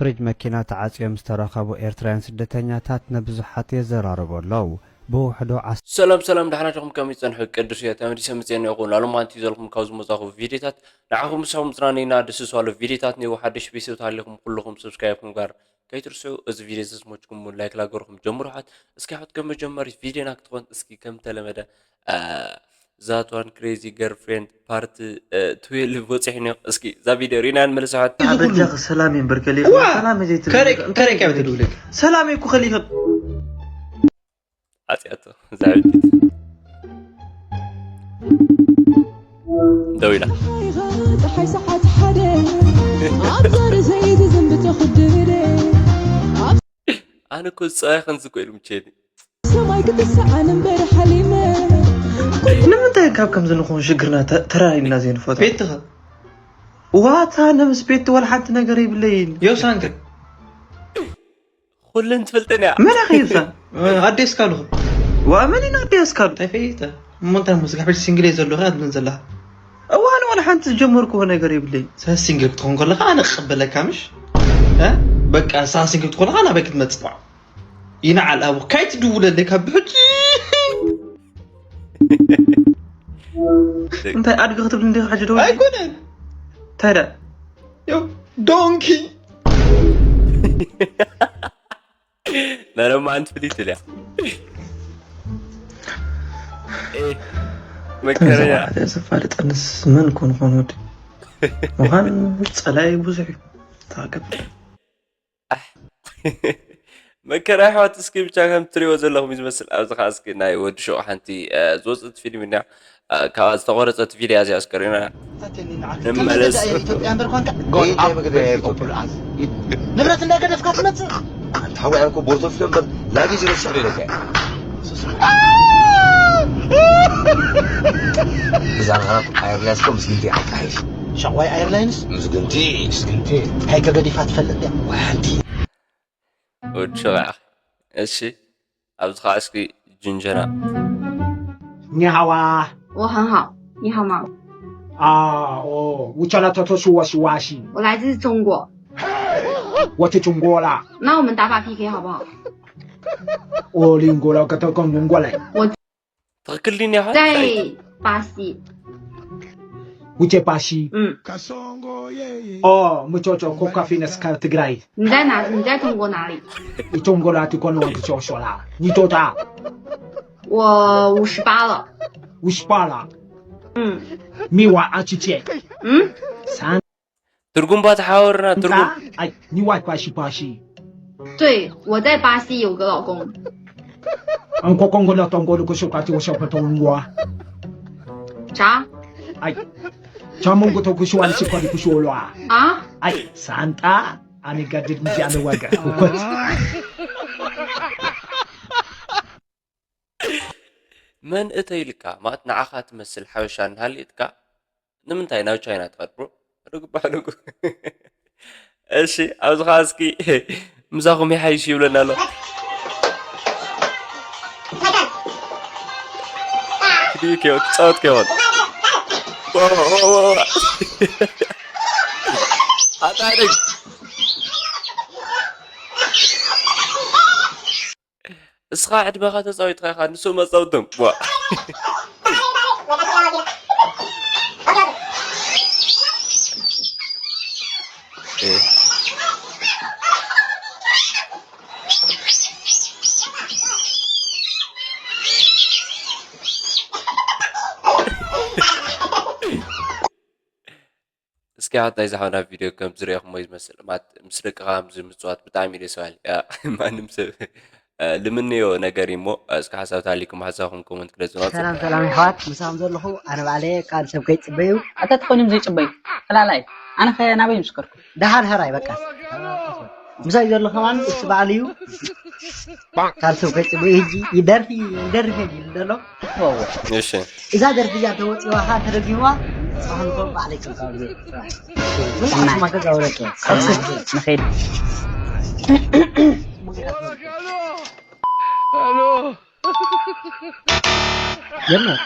ፍሪጅ መኪና ተዓጽዮም ዝተረኸቡ ኤርትራውያን ስደተኛታት ንብዙሓት የዘራርቡ ኣለዉ። ብውሕዱ ዓስ- ሰላም ሰላም፣ ደሓና ዲኹም? ከመይ ትጸንሑ? ቅዱስ እየ፣ ተመሊሰ መጺኤ እኒኦ። ኩሉ ኣሎም ኣንቲ ዘልኩም ካብ ዝመጻኹ ቪድዮታት ንዓኹም ምሳኹም ዝናነይና ደስ ዝባሉ ቪድዮታት እኒኦ። ሓድሽ ቤተሰብ ተሃሊኹም ኩልኹም ሰብስክራይብ ምግባር ከይትርስዑ። እዚ ቪድዮ ተስሞችኩም ላይክ ላገርኩም ጀምሩ። ሓት እስኪ ሓት ከም መጀመሪት ቪድዮና ክትኾን እስኪ ከም ተለመደ ዛት ዋን ክሬዚ ገርፍሬንድ ፓርት ትዌልቭ ወፂሑ እኒኦ። እስኪ እዛ ቪድዮ ሪእና ንመለስ። ሓት በጃኺ ሰላም ይንበር ከሊኻ ዋ! ሰላም ዘይትብል ከረይ ከረይ ከበተ ድብለክ ሰላም ይኩ ከሊኻ ኣጽያቶ ዛዕቢት ደው ኢላ። ፀሓይ ሰዓት ሓደ ኣብ ዛሪ ዘይትዝንብቶ ክድደ ኣብ ኣነ እኮ ዝፀባይ ኸንዚ እኮ ኢሉ ምቸኒ። ሰማይ ክትሰዓን እምበር ሓሊመ ንምንታይ ካብ ከምዚ ንኾን ሽግርና ተ- ተራሪምና ዘይንፈቶ ቤትኻ ዋታ ነምስ ቤት ወላ ሓንቲ ነገር ይብለይን ዮሳንከ ኩለን ትፈልጠን እያ። መን ኣኸ ይብሳ ኣዴስካ ኣለኹ ዋመን ኢና ኣዴስካ እንታይ ፈይተ እሞ እንታይ ምስ ጋሕበሽ ሲንግል እየ ዘለኹ እያ ትብለን ዘለኻ እዋን ዋላ ሓንቲ ዝጀመርክዎ ነገር የብለይ ሰ ሲንግል ክትኾን ከለኻ ኣነ ክቕበለካ ምሽ እ? በቃ ሳ ሲንግል ትኾንኻ ናበይ ክትመጽእ ይንዓል ኣቡ ካይ ትድውለለይ ካብ ብሕጂ እንታይ ኣድጊ ክትብል እንዲኻ ሕጂ ደው ኣይኮነን እንታይ ዳ ዮ ዶንኪ መረማ ኣንቲ ፍሊት እልያ መከረያ ዘፋልጠንስ መን ኮን ኾን ወዲ ምዃን ጸላይ ብዙሕ እዩ ታቀብ መከራ ኣሕዋት እስኪ ብቻ ከም ትሪኦ ዘለኹም እዩ ዝመስል ኣብዚ ከዓ እስኪ ናይ ወዲ ሸቑ ሓንቲ ዝወፅእት ፊልም እኒያ ካብ ዝተቆረፀት ቪድያ እዚኣ እስከ ሪና ንመለስ ንብረት እንዳገደፍካ ትመፅእ ሓወይ ኣነ እኮ ቦርቶፍ ነበር ላጊ ዝረስዕ ዶ ኢለካ እዛ ኣየርላይንስ ኮ ምስ ግንቲ ኣይጣይሽ ሸቋይ ኣየርላይንስ ምስ ግንቲ ምስ ግንቲ እንታይ ከገዲፋ ትፈልጥ እያ ወይ ሓንቲ ወዲ ሸቃ እሺ ኣብዚ ከዓ እስኪ ጅንጀና 你好啊，我很好，你好吗？啊，哦，我叫他偷偷说我是瓦西，我来自中国，我去中国了，那我们打把 P K 好不好？我领过了，给他刚领过来，我 ትኽክል ድዩ ኒኻ在巴西，我在巴西，嗯，哦，我叫叫 Coca Fitness 开 Tigray，你在哪？你在中国哪里？你中国哪地方我就叫说啦，你多大？我五十八了，五十八了，嗯没娃阿七姐，嗯，三 ትርጉም ባ ተሓወርና ትርጉም哎，你外巴西巴西，对，我在巴西有个老公，俺国公公老东国的国手卡就我小朋友我，啥？哎，咱们国头国手俺西瓜的国手了啊，啊？哎，三大，俺那个这你家的我个，我。 መን እተ ኢልካ ማለት ንዓኻ ትመስል ሓበሻ እናሃልእትካ ንምንታይ ናብ ቻይና ትኸድ ብሮ ርግባሕ ርጉ እሺ ኣብዚ ኸዓ እስኪ ምሳኹም ይሓይሽ ይብለና ኣሎ ክድዩ ከይወ ክፃወት ከይወን ኣጣዕደግ እስኻ ዕድመኻ ተጻዊትካ ኢኻ ንሶም ኣጻውቶም ዋ እስኪ ኣታ እዚ ሓውና ቪድዮ ከም ዝሪኦኹሞ እዩ ዝመስል ማለት ምስ ደቅኻ ከምዚ ምፅዋት ብጣዕሚ እዩ ደስ በሃሊ ማንም ሰብ ልምንዮ ነገር እዩ እሞ እስኪ ሓሳብ ተሃሊኩም ሓሳብኩም ኮመንት ግለፁ ሰላም ሰላም ይሕዋት ምሳኹም ዘለኹ ኣነ ባዕለ ቃል ሰብ ከይፅበዩ ኣታ ተኾይኖም ዘይፅበዩ ፈላላይ ኣነ ኸ ናበይ ምስከርኩ ደሓን ሕራይ በቃ ምሳይ ዘሎ ከማን እሱ በዓል እዩ ካልሰው ገጽ ብእጂ ይደርፊ ይደርፊ ይሉ ዘሎ እሺ እዛ ደርፊ እዚኣ ተወፂዋ ካ ተደጊምዋ ንስኻ ንኮ ባዕለይ ከም ካብ ዝብል ስራሕ ምን ዓስማ ተዛውረኪ ንኸይድ ጀመር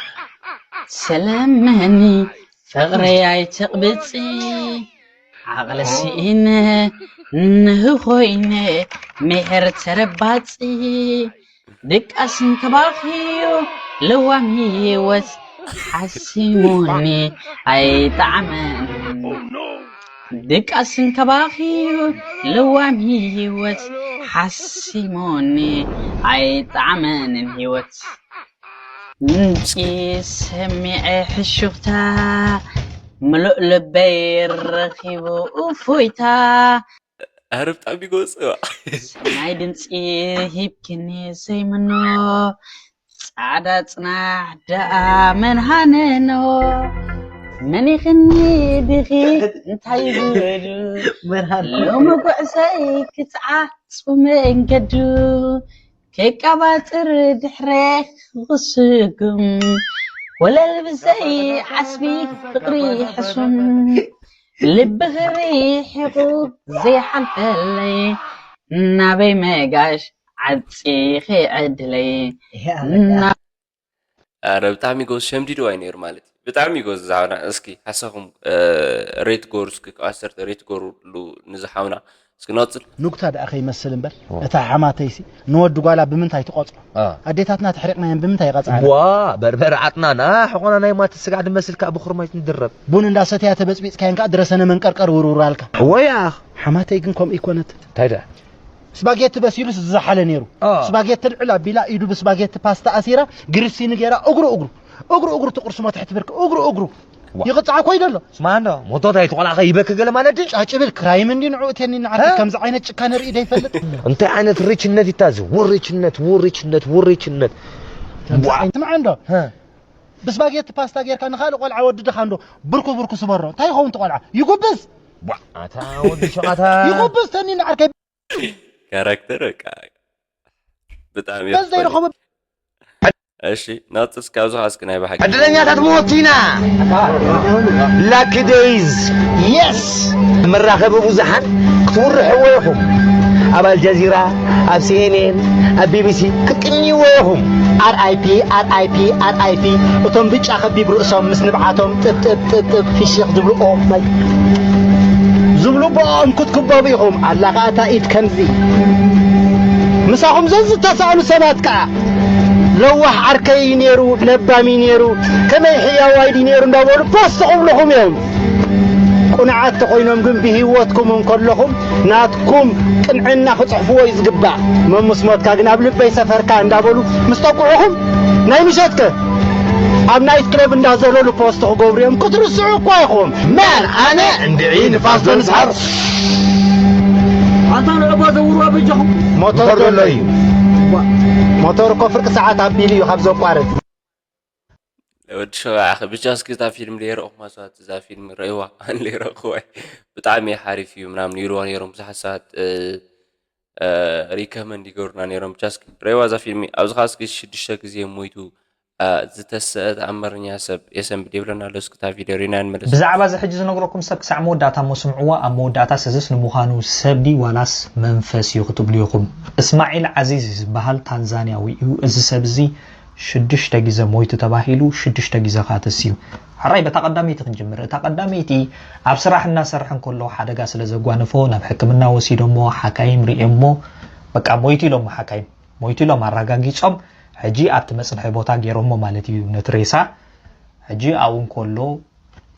ሰለመኒ ፍቕረይ ኣይትቕብፂ ዓቕሊ ስኢነ ንህ ኮይነ ምሕር ተረባጺ ድቃስ እንከባኺዩ ለዋም ህይወት ሓሲሙኒ ኣይጠዓመን። ድቃስ እንከባኺዩ ለዋም ህይወት ሓሲሙኒ ኣይጠዓመንን ህይወት። ድምፂ ሰሚዐ ሕሹኽታ ምሉእ ልበይ ረኺቡ እፎይታ። ኣረ ብጣዕሚ ይጎፅእ። ሰናይ ድምፂ ሂብክኒ ዘይምኖ ፃዕዳ ፅናሕ ደኣ መን ሃነኖ። መኒኽኒ ድኺ እንታይ ይብሉ ሎሚ ጉዕዘይ ክትዓጹ መንገዱ። ከይቀባጥር ድሕሬ ክስጉም ወለል ብዘይ ዓስቢ ፍቕሪ ሕሱም ልቢ ኽሪሒቑ ዘይሓልፈለይ ናበይ መጋሽ ዓጺኺ ዕድለይ። ኣረ ብጣዕሚ ጎዝ ሸምዲድዋይ ነይሩ ማለት እዩ። ብጣዕሚ ጎዝ ዝሓውና። እስኪ ሓሳኹም ሬት ጎር እስኪ ካብ ዓሰርተ ሬት ጎርሉ ንዝሓውና እስኪ ነቕፅል። ኑክታ ደኣ ከይመስል እምበር እታ ሓማተይሲ ንወዲ ጓላ ብምንታይ ትቐፅሮ? ኣዴታትና ተሕሪቕናየን ብምንታይ ይቐፅዓና? ዋ በርበረ ዓጥናና ሕቖና ናይ ማት ስጋዕ ድመስል ከዓ ብኹርማይት ንድረብ። ቡን እንዳሰተያ ተበፅቢፅካየን ከዓ ድረሰነ መንቀርቀር ውርውራልካ። ወይ ኣኽ። ሓማተይ ግን ከምኡ ይኮነት። እንታይ ደኣ? ስፓጌቲ በሲሉስ ዝዘሓለ ነይሩ። ስፓጌቲ ልዕል ኣቢላ ኢዱ ብስፓጌቲ ፓስታ ኣሲራ ግሪሲኒ ገይራ እግሩ እግሩ እግሩ እግሩ ትቕርስሞ ትሕቲ ብርኪ እግሩ እግሩ ይቕፃዕ እኮ እዩ ዘሎ። ስማ እንዶ ሞቶት ኣይትቆልዓ ከ ይበኪ ገለ ማለት ድዩ? ጫጭብል ክራይም እንዲ ንዑ እቴኒ ንዓርኪ ከምዚ ዓይነት ጭካነ ርኢ ደይፈልጥ። እንታይ ዓይነት ርችነት ይታ እዚ ውርችነት ውርችነት ውርችነት። ከምዚ ዓይነት ትምዓ እንዶ ብስፓጌቲ ፓስታ ጌርካ ንኻልእ ቆልዓ ወዲ ድኻ እንዶ ብርኩ ብርኩ ስበሮ እንታይ ይኸውን እቲ ቆልዓ ይጉብዝ። ኣታ ወዲ ሸቓታ ይጉብዝ ተኒ ንዓርከይ ካራክተር በቃ ብጣዕሚ በስ ዘይረኸቦ እሺ ናፅስ ካብዚ ኸዓ እስኪ ናይ ብሓቂ ዕድለኛታት ምወት ኢና። ላኪ ደይዝ የስ መራኸቢ ብዙሓን ክትውርሕዎ ኢኹም። ኣብ ኣልጀዚራ፣ ኣብ ሲኤንኤን፣ ኣብ ቢቢሲ ክትቅንይዎ ኢኹም። ኣርኣይፒ ኣርኣይፒ ኣርኣይፒ እቶም ብጫ ከቢብ ርእሶም ምስ ንብዓቶም ጥብጥብ ጥብጥብ ፊሽኽ ዝብሉ ኦ ማይ ዝብሉ ብኦም ክትክበቡ ኢኹም። ኣላ ኸኣ እታ ኢድ ከምዚ ምሳኹም ዘዝተሳእሉ ሰባት ከኣ ለዋሕ ዓርከይ እዩ ነይሩ፣ ለባም እዩ ነይሩ፣ ከመይ ሕያዋይ ድዩ ነይሩ እንዳበሉ ፖስት ክብልኹም እዮም። ቁኑዓት ተኾይኖም ግን ብህይወትኩም እንከለኹም ናትኩም ቅንዕና ክጽሕፍዎ እዩ ዝግባእ። መምስ ሞትካ ግን ኣብ ልበይ ሰፈርካ እንዳበሉ ምስ ጠቁዑኹም ናይ ምሸትከ ኣብ ናይት ክለብ እንዳዘለሉ ፖስት ክገብሩ እዮም ክትርስዑ እኳ ኢኹም። መን ኣነ እንድዒ ንፋስ ዶ ንስሓብ። ኣንታ ንዕቦ ዘውርዋ በጃኹም። ሞተር ዘሎ እዩ። ሞተር እኮ ፍርቂ ሰዓት ኣቢሉ እዩ ካብ ዘቋርጥ። ወዲ ሸባዕ ኣኸ ብቻ እስኪ እዛ ፊልም ለይረእኹማ ሰባት እዛ ፊልም ረእዋ ኣን ለይረእኽዋ ብጣዕሚ ሓሪፍ እዩ ምናምን ይብልዋ ነይሮም ብዙሓት ሰባት ሪከመንድ ይገብሩና ነይሮም ብቻ እስኪ ረእዋ እዛ ፊልም ኣብዚ ከዓ እስኪ ሽዱሽተ ግዜ ሞይቱ ዝተሰአ ተኣምረኛ ሰብ የሰንብድ ይብለና ኣሎ እስኪ እታ ቪድዮ ሪና ንመለስ ብዛዕባ እዚ ሕጂ ዝነግረኩም ሰብ ክሳዕ መወዳእታ እሞ ስምዕዋ ኣብ መወዳእታ ሰዝስ ንምዃኑ ሰብ ድዩ ዋላስ መንፈስ እዩ ክትብሉ ኢኹም እስማዒል ዓዚዝ ዝበሃል ታንዛንያዊ እዩ እዚ ሰብ እዚ ሽዱሽተ ግዘ ሞይቱ ተባሂሉ ሽዱሽተ ግዘ ከዓ ተስዩ። ሕራይ በታ ቀዳመይቲ ክንጅምር። እታ ቀዳመይቲ ኣብ ስራሕ እናሰርሐ እንከሎ ሓደጋ ስለ ዘጓነፎ ናብ ሕክምና ወሲዶሞ ሓካይም ሪኦሞ በቃ ሞይቱ ኢሎሞ ሓካይም ሞይቱ ኢሎም ኣረጋጊፆም ሕጂ ኣብቲ መፅንሒ ቦታ ገይሮሞ ማለት እዩ ነቲ ሬሳ። ሕጂ ኣብኡ እንከሎ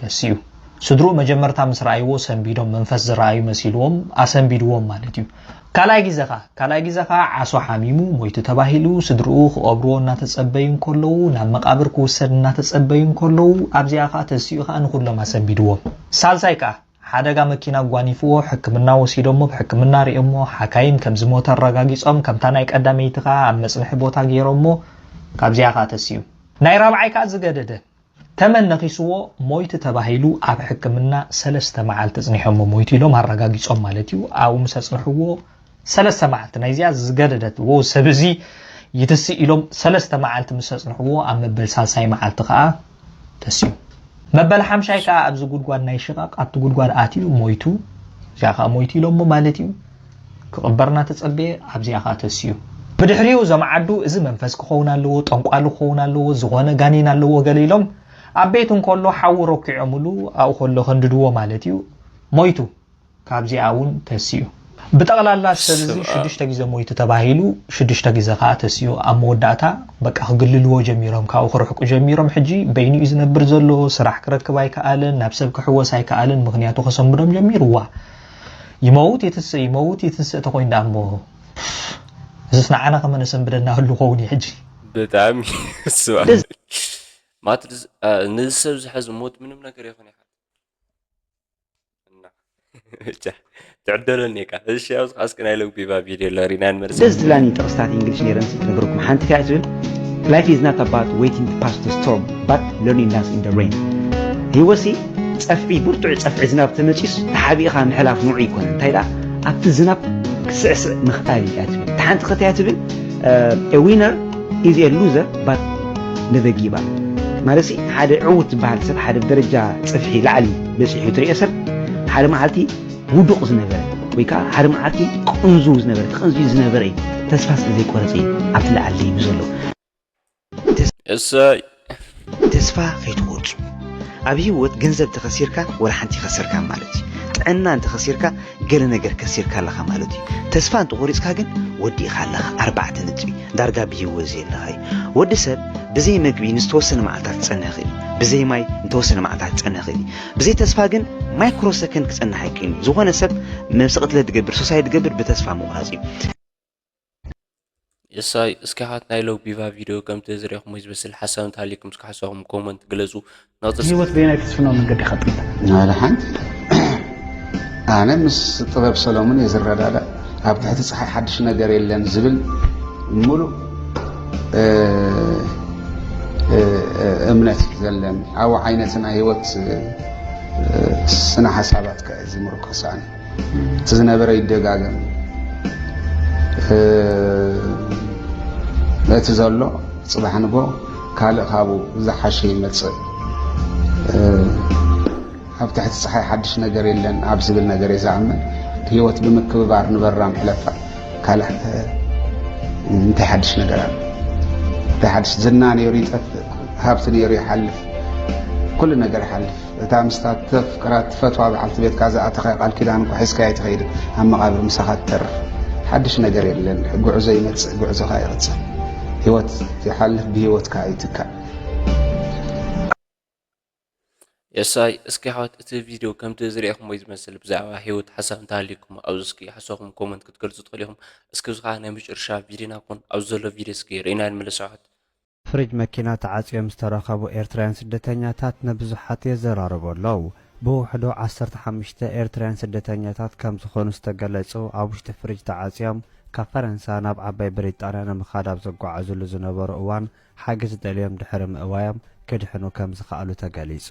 ተስኡ። ስድርኡ መጀመርታ ምስ ረኣይዎ ሰንቢዶም መንፈስ ዝረኣዩ መሲልዎም ኣሰንቢድዎም ማለት እዩ። ካልኣይ ግዘ ኸኣ ካልኣይ ግዘ ኸኣ ዓሶ ሓሚሙ ሞይቱ ተባሂሉ ስድርኡ ክቐብርዎ እናተጸበዩ እንከለዉ ናብ መቓብር ክውሰድ እናተጸበዩ እንከለዉ ኣብዚኣ ኸኣ ተስኡ ኸኣ ንኹሎም ኣሰንቢድዎም። ሳልሳይ ከኣ ሓደጋ መኪና ኣጓኒፍዎ ሕክምና ወሲዶሞ ብሕክምና ሪኦሞ ሓካይም ከም ዝሞተ ኣረጋጊጾም ከምታ ናይ ቀዳመይቲ ኸኣ ኣብ መጽንሒ ቦታ ገይሮሞ ካብዚኣ ኸኣ ተስኡ። ናይ ራብዓይ ከኣ ዝገደደ ተመን ነኺስዎ ሞይቱ ተባሂሉ ኣብ ሕክምና ሰለስተ መዓልቲ ኣጽኒሖሞ ሞይቱ ኢሎም ኣረጋጊጾም ማለት እዩ ኣብኡ ምስ ኣጽንሕዎ ሰለስተ መዓልቲ ናይዚኣ ዝገደደት ዎ ሰብ እዚ ይትስእ ኢሎም ሰለስተ መዓልቲ ምስ ኣጽንሕዎ ኣብ መበል ሳልሳይ መዓልቲ ከኣ ተስዩ መበል ሓምሻይ ከኣ ኣብዚ ጉድጓድ ናይ ሽቓቕ ኣብቲ ጉድጓድ ኣትዩ ሞይቱ እዚኣ ከኣ ሞይቱ ኢሎሞ ማለት እዩ ክቕበር እናተጸበየ ኣብዚኣ ከኣ ተስዩ ብድሕሪኡ እዞም ዓዱ እዚ መንፈስ ክኸውን ኣለዎ ጠንቋሊ ክኸውን ኣለዎ ዝኾነ ጋኔን ኣለዎ ገለ ኢሎም ኣብ ቤቱ እንከሎ ሓዊ ረኪዖምሉ ኣብኡ ከሎ ከንድድዎ ማለት እዩ ሞይቱ ካብዚኣ እውን ተሲኡ። ብጠቕላላ ሰብ እዚ ሽዱሽተ ግዜ ሞይቱ ተባሂሉ፣ ሽዱሽተ ግዜ ከዓ ተሲኡ። ኣብ መወዳእታ በቃ ክግልልዎ ጀሚሮም፣ ካብኡ ክርሕቁ ጀሚሮም። ሕጂ በይኑ እዩ ዝነብር ዘሎ፣ ስራሕ ክረክብ ኣይከኣልን፣ ናብ ሰብ ክሕወስ ኣይከኣልን፣ ምኽንያቱ ከሰንብዶም ጀሚርዋ። ይመውት ይትስእ፣ ይመውት ይትስእ ተኮይኑ ደኣ እሞ፣ እዚስ ንዓና ከመ ነሰንብደና ህሉ ኸውን እዩ ሕጂ። ብጣዕሚ ስማ ማለት ንዚ ሰብ ዝሐዝ ሞት ምንም ነገር ይኹን ይሓት እና ብቻ ትዕደለኒ እካ። እሺ ኣብዚ ካስክ ናይ ሎግ ቢባ ቪድዮ ኣሎ ሪና ንመልስ። ደስ ዝላኒ ጥቕስታት እንግሊሽ ነይረን ሲ ክነግረኩም ሓንቲ ከያ ትብል Life is not about waiting past the storm but learning dance in the rain። ህይወት ሲ ጸፍዒ ብርቱዕ ጸፍዒ ዝናብ ተመጺስ ተሓቢእኻ ምሕላፍ ንዑ ይኮነ እንታይ ደኣ ኣብቲ ዝናብ ክስዕስዕ ምኽኣል እያ ትብል። እታ ሓንቲ ኸተያ ትብል A winner is a loser but never give up። ማለት ሓደ ዕውት ዝበሃል ሰብ ሓደ ብደረጃ ጽፍሒ ላዕሊ በጺሑ ትሪኦ ሰብ ሓደ መዓልቲ ውዱቕ ዝነበረ ወይ ከዓ ሓደ መዓልቲ ቅንዙ ዝነበረ ተቐንዝዩ ዝነበረ እዩ። ተስፋ ስለ ዘይቆረፀ እዩ ኣብቲ ላዕሊ ደይቡ ዘሎ። እሰይ ተስፋ ከይትቆርፁ። ኣብ ህይወት ገንዘብ ተኸሲርካ ወላ ሓንቲ ይኸሰርካ ማለት እዩ። ጥዕና እንተኸሲርካ ገለ ነገር ከሲርካ ኣለኻ ማለት እዩ። ተስፋ እንተቆሪፅካ ግን ወዲእኻ ኣለኻ። ኣርባዕተ ነጥቢ። ዳርጋ ብህይወት ዘየለኻ እዩ። ወዲ ሰብ ብዘይ መግቢ ንዝተወሰነ መዓልታት ክፀንሕ ይኽእል እዩ። ብዘይ ማይ ንተወሰነ መዓልታት ክፀንሕ ይኽእል እዩ። ብዘይ ተስፋ ግን ማይክሮ ሰከንድ ክፀንሕ ኣይክእልን እዩ። ዝኾነ ሰብ መብስቕትለት ዝገብር ሶሳይ ዝገብር ብተስፋ ምቑራፅ እዩ። የሳይ እስኪ ሓት ናይ ሎግ ቢቫ ቪድዮ ከምቲ ዝረኹም ወይ ዝመስል ሓሳብ እንተሃሊኩም እስኪ ሓሳብኩም ኮመንት ግለጹ። ንቕጽል ህይወት በየናይ ትስፍኖ መንገዲ ኢኻ ትምታ? ሓደ ሓንቲ ኣነ ምስ ጥበብ ሰሎሙን እየ ዝረዳዳእ። ኣብ ትሕቲ ፀሓይ ሓድሽ ነገር የለን ዝብል ሙሉእ እምነት እዩ ዘለኒ። ኣብ ዓይነት ናይ ህይወት ስነ ሓሳባት ከ ዝምርኮስ ኣነ እቲ ዝነበረ ይደጋገም። እቲ ዘሎ ፅባሕ ንጎ ካልእ ካብኡ ዝሓሸ ይመፅእ። ኣብ ትሕቲ ፀሓይ ሓድሽ ነገር የለን ኣብ ዝብል ነገር እየ ዝኣምን። ህይወት ብምክብባር ንበራ ምሕለፋ ካልእ እንታይ ሓድሽ ነገር ኣሎ? እንታይ ሓድሽ ዝና ነይሩ ይጠፍእ፣ ሃብቲ ነይሩ ይሓልፍ፣ ኩሉ ነገር ይሓልፍ። እታ ምስታ ተፍቅራ ትፈትዋ በዓልቲ ቤትካ ዝኣተኻዮ ቃል ኪዳን እኳ ሒዝካያ ኣይትኸይድን፣ ኣብ መቓብር ምሳኻ ትተርፍ። ሓድሽ ነገር የለን። ጉዕዞ ይመጽእ፣ ጉዕዞኻ ይቕጽል። ህይወት ይሓልፍ፣ ብህይወትካ ይትካእ። የሳይ እስኪ ኣሕዋት እቲ ቪድዮ ከምቲ ዝሪእኹሞ እዩ ዝመስል። ብዛዕባ ህይወት ሓሳብ እንተሃልዩኩም ኣብዚ እስኪ ሓሳብኩም ኮመንት ክትገልጹ ትኽእሉ ኢኹም። እስኪ እዚ ከዓ ናይ መጨረሻ ቪድዮና ኩን ኣብዚ ዘሎ ቪድዮ እስኪ ርኢና ንመለስ ኣሕዋት። ፍሪጅ መኪና ተዓጽዮም ዝተረኸቡ ኤርትራውያን ስደተኛታት ንብዙሓት የዘራርቡ ኣለዉ። ብውሕዱ ዓሰርተ ሓሙሽተ ኤርትራውያን ስደተኛታት ከም ዝኾኑ ዝተገለጹ ኣብ ውሽጢ ፍሪጅ ተዓጽዮም ካብ ፈረንሳ ናብ ዓባይ ብሪጣንያ ንምኻድ ኣብ ዘጓዓዙሉ ዝነበሩ እዋን ሓገዝ ደልዮም ድሕሪ ምእዋዮም ክድሕኑ ከም ዝኸኣሉ ተገሊጹ።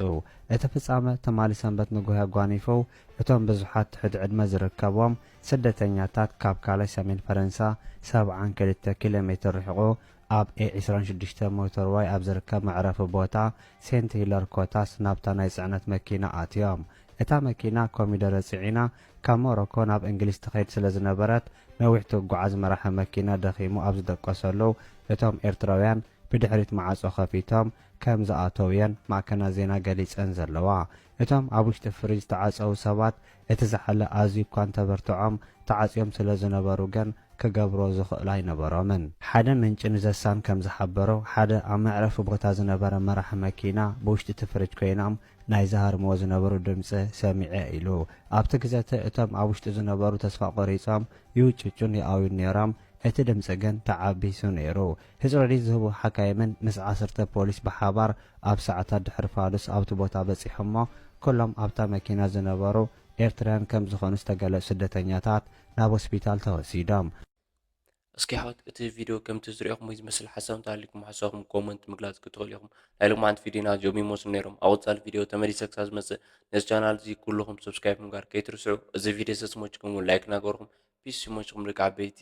እቲ ፍጻመ ትማሊ ሰንበት ንጉሆ ኣጓኒፉ እቶም ብዙሓት ትሕቲ ዕድመ ዝርከብዎም ስደተኛታት ካብ ካልይ ሰሜን ፈረንሳ ሰብዓን ክልተ ኪሎ ሜትር ርሒቑ ኣብ ኤ ዕስራን ሽዱሽተ ሞተርዋይ ኣብ ዝርከብ መዕረፊ ቦታ ሴንት ሂለር ኮታስ ናብታ ናይ ጽዕነት መኪና ኣትዮም። እታ መኪና ኮሚደረ ጽዒና ካብ ሞሮኮ ናብ እንግሊዝ ትኸይድ ስለ ዝነበረት ነዊሕ ትጓዓዝ መራሒ መኪና ደኺሙ ኣብ ዝደቀሰሉ እቶም ኤርትራውያን ብድሕሪት ማዕጾ ከፊቶም ከም ዝኣተው እየን ማዕከናት ዜና ገሊጸን ዘለዋ። እቶም ኣብ ውሽጢ ፍሪጅ ዝተዓጸዉ ሰባት እቲ ዝሓለ ኣዝዩ እኳ እንተበርትዖም ተዓጽዮም ስለ ዝነበሩ ግን ክገብሮ ዝኽእሉ ኣይነበሮምን። ሓደ ምንጪ ንዘሳን ከም ዝሓበሮ ሓደ ኣብ መዕረፊ ቦታ ዝነበረ መራሒ መኪና ብውሽጢ እቲ ፍሪጅ ኮይኖም ናይ ዝሃርምዎ ዝነበሩ ድምጺ ሰሚዐ ኢሉ። ኣብቲ ግዘ እቲ እቶም ኣብ ውሽጢ ዝነበሩ ተስፋ ቆሪጾም ይውጭጩን ይኣውዩን ነይሮም። እቲ ድምጺ ግን ተዓቢሱ ነይሩ። ህጽረዲ ዝህቡ ሓካይምን ምስ ዓሰርተ ፖሊስ ብሓባር ኣብ ሰዓታት ድሕሪ ፋዱስ ኣብቲ ቦታ በጺሖሞ ኩሎም ኣብታ መኪና ዝነበሩ ኤርትራውያን ከም ዝኾኑ ዝተገለጹ ስደተኛታት ናብ ሆስፒታል ተወሲዶም። እስኪ ኣሕዋት እቲ ቪድዮ ከምቲ ዝሪኦኹም ዝመስል ሓሳብ እንተሃሊኩም ሓሳብኩም ኮመንት ምግላፅ ክትኽእሉ ኢኹም። ናይ ሎማዓንቲ ቪድዮና እዚኦም ይመስሉ ነይሮም። ኣብ ቀፃሊ ቪድዮ ተመሊሰ ክሳብ ዝመፅእ ነዚ ቻናል እዚ ኩልኹም ሰብስክራይብ ምግባር ከይትርስዑ። እዚ ቪድዮ ሰስሞችኩም ላይክ ናገርኩም ፒስ ይመችኩም ደቂ ዓበይቲ።